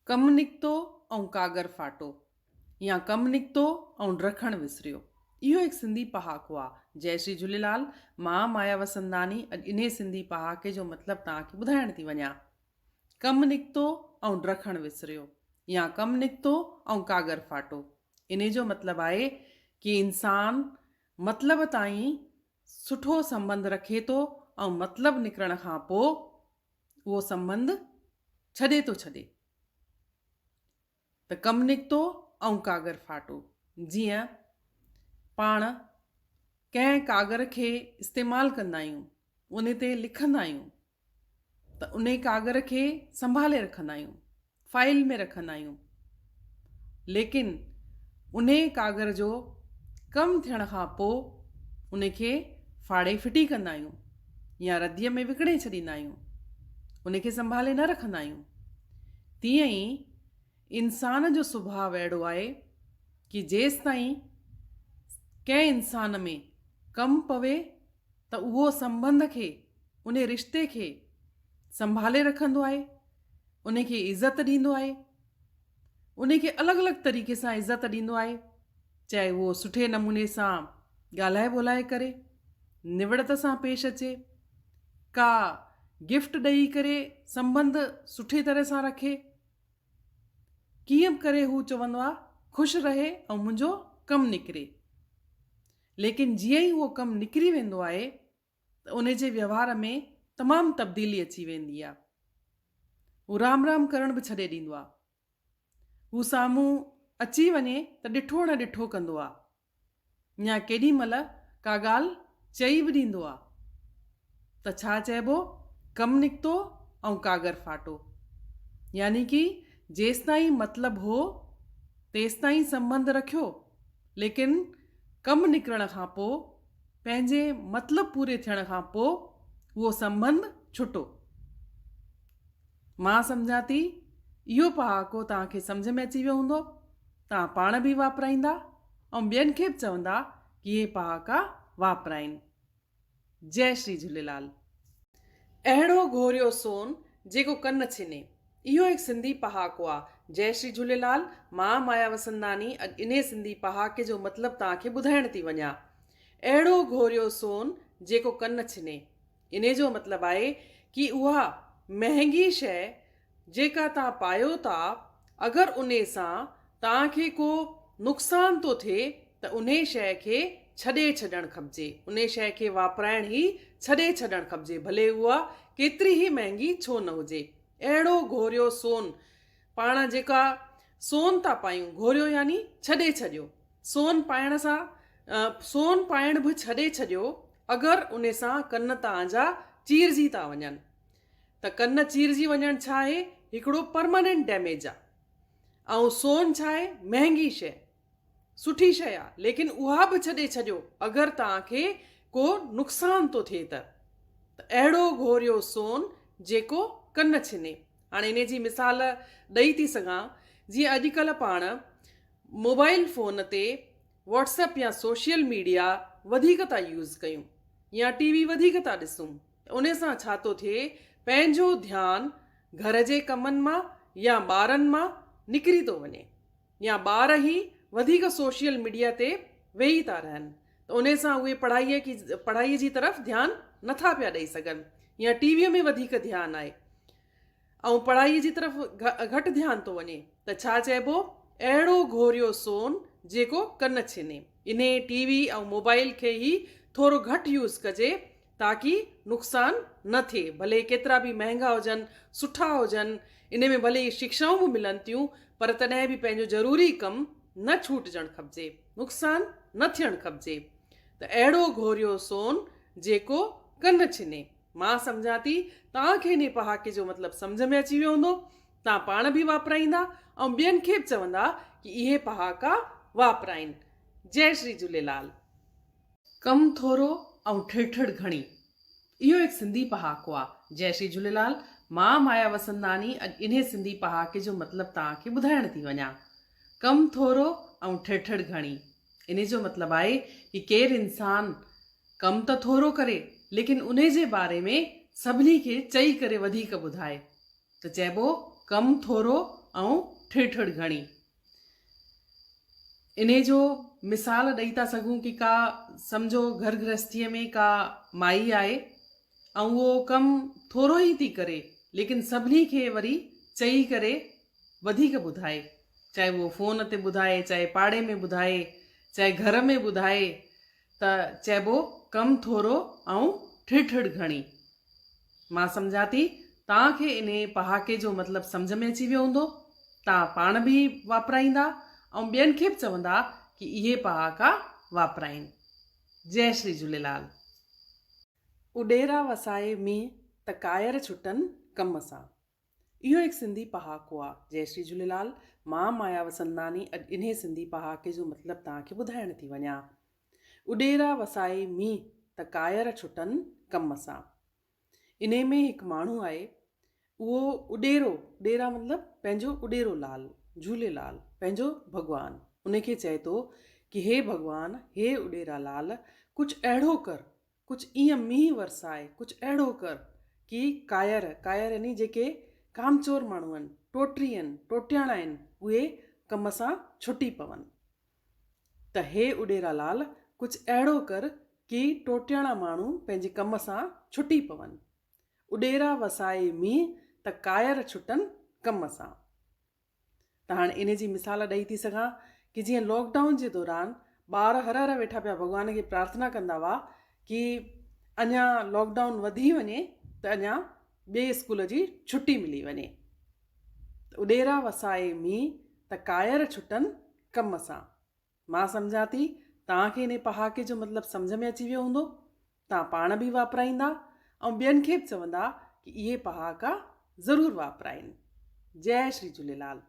ڪم نڪتو ۽ ڪاڳر ڦاٽو يا ڪم نڪتو ۽ ڊرکڻ وسريو. اهو هڪ سنڌي پهاڪو آ. جئي شري جهوليلال. مان مايا وسنداني اڄ انهي سنڌي پهاڪي جو مطلب توهان کي ٻڌائڻ ٿي وڃان. ڪم نڪتو ۽ ڊرکڻ وسريو يا ڪم نڪتو ۽ ڪاڳر ڦاٽو. انهي جو مطلب آهي ڪي انسان مطلب تائين سٺو سنٻنڌ رکي ٿو ۽ مطلب نڪرڻ کان پوء اهو سنٻنڌ ڇڏي ٿو ڇڏي ته ڪم نڪتو ۽ ڪاڳر ڦاٽو. جيئن پاڻ ڪنهن ڪاڳر کي استعمال ڪندا آهيون، ان تي لکندا آهيون ته ان ڪاڳر کي سنڀالي رکندا آهيون، فائل ۾ رکندا آهيون، ليڪن انهي ڪاڳر جو ڪم ٿيڻ کان پوء ان کي ڦاڙي ڦٽي ڪندا آهيون يا رديء ۾ وڪڻي ڇڏيندا آهيون، ان کي سنڀالي نه رکندا آهيون. تيئن ئي انسان جو سڀاء اهڙو آهي ڪي جيستائين ڪنهن انسان ۾ ڪم پوي ته اهو سنٻنڌ کي، انهي رشتي کي سنڀالي رکندو آهي، ان کي عزت ڏيندو آهي، ان کي الڳ الڳ طريقي سان عزت ڏيندو آهي، چاهي اهو سٺي نموني سان ڳالهائي ٻولهائي ڪري، نوڙت سان پيش اچي، ڪا گفٽ ڏئي ڪري سنٻنڌ سٺي طرح سان رکي، ڪيئن به ڪري هو چوندو آهي خوش رهي ۽ منهنجو ڪم نڪري. ليڪن جيئن ئي اهو ڪم نڪري ويندو آهي ته ان جي ويوهار ۾ تمام تبديلي اچي ويندي آهي. هو رام رام ڪرڻ به ڇڏي ڏيندو آهي. هو سامهون اچي وڃي ته ڏٺو اڻ ڏٺو ڪندو آهي يا ڪيڏي مهل ڪا ڳالهه چئي به ڏيندو آهي ته ڇا چئبو ڪم نڪتو ۽ ڪاڳر ڦاٽو. يعني ڪي جيستائين مطلب هو تيستائين سنٻنڌ رکيو ليڪن ڪم نڪرڻ کان پوء پنهنجي مطلب پوري ٿيڻ کان پوء اهو سنٻنڌ ڇٽو. مان سمجهان ٿي اهو پهاڪو توهان کي سمجهه ۾ اچي ويو هوندو. توهان پاڻ به واپرائيندا ۽ ٻين کي به چوندا ڪي اهي پهاڪا واپرائين. جئي شري جهوليلال. اهڙو گهوريو سون جيڪو ڪن ڇني. اهو هڪ سنڌي پهاڪو آ. جئي شري جهوليلال. مان مايا وسنداني اڄ انهي سنڌي پهاڪي جو مطلب توهان کي ٻڌائڻ ٿي وڃان. اهڙو گهوريو سون جيڪو ڪن ڇني. انهي جو مطلب آهي ڪي اها مهنگي شيء جيڪا توهان پايو ٿا اگر انهي سان توهان کي ڪو نقصان ٿو ٿئي ته انهي شيء کي ڇڏي ڇڏڻ کپجي، انهي شيء کي واپرائڻ ئي ڇڏي ڇڏڻ کپجي ڀلي اها ڪيتري ئي مهنگي ڇو نه هجي. اهڙو گهوريو سون پاڻ جيڪا سون ٿا پايون، گهوريو يعني ڇڏي ڇڏيو، سون پائڻ سان سون پائڻ به ڇڏي ڇڏيو اگر انهي سان ڪن توهان جا چيرجي ٿا وڃن ته ڪن چيرجي وڃڻ ڇا آهي هڪڙو پرماننٽ ڊيميج آ ۽ سون ڇا آهي مهنگي شيء سٺي شيء آ ليڪن اها به ڇڏي ڇڏيو اگر توهان کي ڪو نقصان ٿو ٿئي ته ته اهڙو گهوريو سون جيڪو ڪن ڇني هاڻي انهي جي مثال ڏئي ٿي سگهان جيئن اڄڪلهه پاڻ موبائل فون تي واٽس اپ يا سوشل ميڊيا وڌيڪ ٿا يوز ڪيون يا ٽي وي وڌيڪ ٿا ڏسون ته انهي سان ڇا ٿو ٿئي پنهنجو ڌيان گهر جي ڪمن مان يا ٻارن مان نڪري ٿو وڃي يا ٻار ئي وڌيڪ سوشل ميڊيا تي ويهي ٿا رهن ته انهي سان اهي پڙهائي کي پڙهائي جي طرف ڌيان نٿا پيا ڏئي سگهن يا ٽي وي ۾ وڌيڪ ڌيان آهي ۽ پڙهائي جي طرف گهٽ ڌيان ٿو وڃي ته ڇا چئبو اهڙو گهوريو سون جيڪو ڪن ڇني انهي ٽي وي ۽ موبائل کي ئي ٿورو گهٽ يوز ڪجي تاڪي نقصان نه ٿئي ڀلي ڪيترا به مهنگا هجن سٺا هجن انهي ۾ ڀلي شڪشائون به ملن ٿيون پر تڏهن به پنهنجو ضروري ڪم نه ڇوٽجڻ کپجي نقصان نه ٿيڻ کپجي ته اهڙو گهوريو سون جيڪو ڪن ڇني مان سمجهان ٿي توهان کي انهي پهاڪي جو مطلب سمجهه ۾ اچي ويو هوندو توهان پاڻ به واپرائيندا ۽ ٻين کي به چوندا ڪي اهي پهاڪا واپرائين جئي شري جهوليلال. ڪم ٿورو ۽ ٺڙٺڙ گهڻي. اهو هڪ سنڌي پهاڪو آ. جئي شري جهوليلال. مان مايا وسنداني اڄ انهي سنڌي پهاڪي جو مطلب توهان کي ٻڌائڻ ٿي وڃان. ڪم ٿورو ۽ ٺڙٺڙ گهڻي. انهي جو مطلب آهي ڪي ڪير انسان ڪم ته ٿورو ڪري ليڪن انهي جي باري ۾ سڀني کي چئي ڪري وڌيڪ ٻڌائي ته چئبو ڪم ٿورو ۽ ٺڙ ٺڙ گهڻي. انهي جو مثال ڏئي ٿا سگهون ڪي ڪا سمجهو گهر گرهستيء ۾ ڪا مائي آهي ۽ اهو ڪم ٿورو ئي ٿي ڪري ليڪن سڀني کي وري چئي ڪري وڌيڪ ٻڌائي چاهي اهو فون تي ٻڌائي چاهي پاڙي ۾ ٻڌائي چاهي گهر ۾ ٻڌائي ته چئبو ڪم ٿورو ۽ ٺڙ ٺڙ گهڻي. مان سمجهان ٿي توهان کي انهي پهاڪي جو مطلب سمجهه ۾ اچي ويو هوندو. توهان پاڻ به واپرائيندا ۽ ٻين کي به چوندا ڪي اهي پهاڪا واپرائين. جئي شري جهوليلال. اڏيرا وسائي مينهن ته ڪائر ڇٽن ڪم سان. اهو هڪ سنڌي پهاڪو آ. جئي شري جهوليلال. مان مايا وسنداڻي اڄ انهي سنڌي پهاڪي جو مطلب توهان کي ٻڌائڻ ٿي وڃان. اڏيرا وسائي مينهن ته ڪائر ڇٽن ڪم سان. انهي ۾ هڪ ماڻهو آهي اهو اڏيرو، اڏيرا مطلب پنهنجو اڏيرو لال، جهوليلال، پنهنجو ڀڳوان، انهي کي چئي ٿو ڪي هي ڀڳوان، هي اڏيرا لال، ڪجهه اهڙو ڪر ڪجهه ائين مينهن ورساء، ڪجهه اهڙو ڪر ڪي ڪائر، ڪائر يعني جيڪي ڪامچور ماڻهو آهن، ٽوٽري آهن، ٽوٽياڻا آهن، اهي ڪم سان ڇٽي پون. ته هي اڏيرا لال، ڪجهه اهڙو ڪر ڪي ٽوٽياڻا ماڻهو پنهنجي ڪم سان ڇٽي پون. اڏيرا وسائي مينهن ته ڪائر ڇٽن ڪم سان. ته هاڻ ان جي مثال ڏئي ٿي سگهان ڪي جيئن لاڪ ڊائون جي دوران ٻار هر هر ويٺا پيا ڀڳوان کي پرارٿنا ڪندا هئا ڪي اڃا لاڪ ڊائون وڌي وڃي ته اڃا ٻئي اسڪول جي ڇٽي ملي وڃي. ته اڏيرا وسائي مينهن ته ڪائر ڇٽن ڪم سان. مان سمجهان ٿي توهان کي انهي پهاڪي جو مطلب سمجهه ۾ اچي ويو هوندو. توهان پاڻ به واپرائيندا ۽ ٻين کي به چوندا ڪي اهي پهاڪا ضرور واپرائين. جئي شري جهوليلال.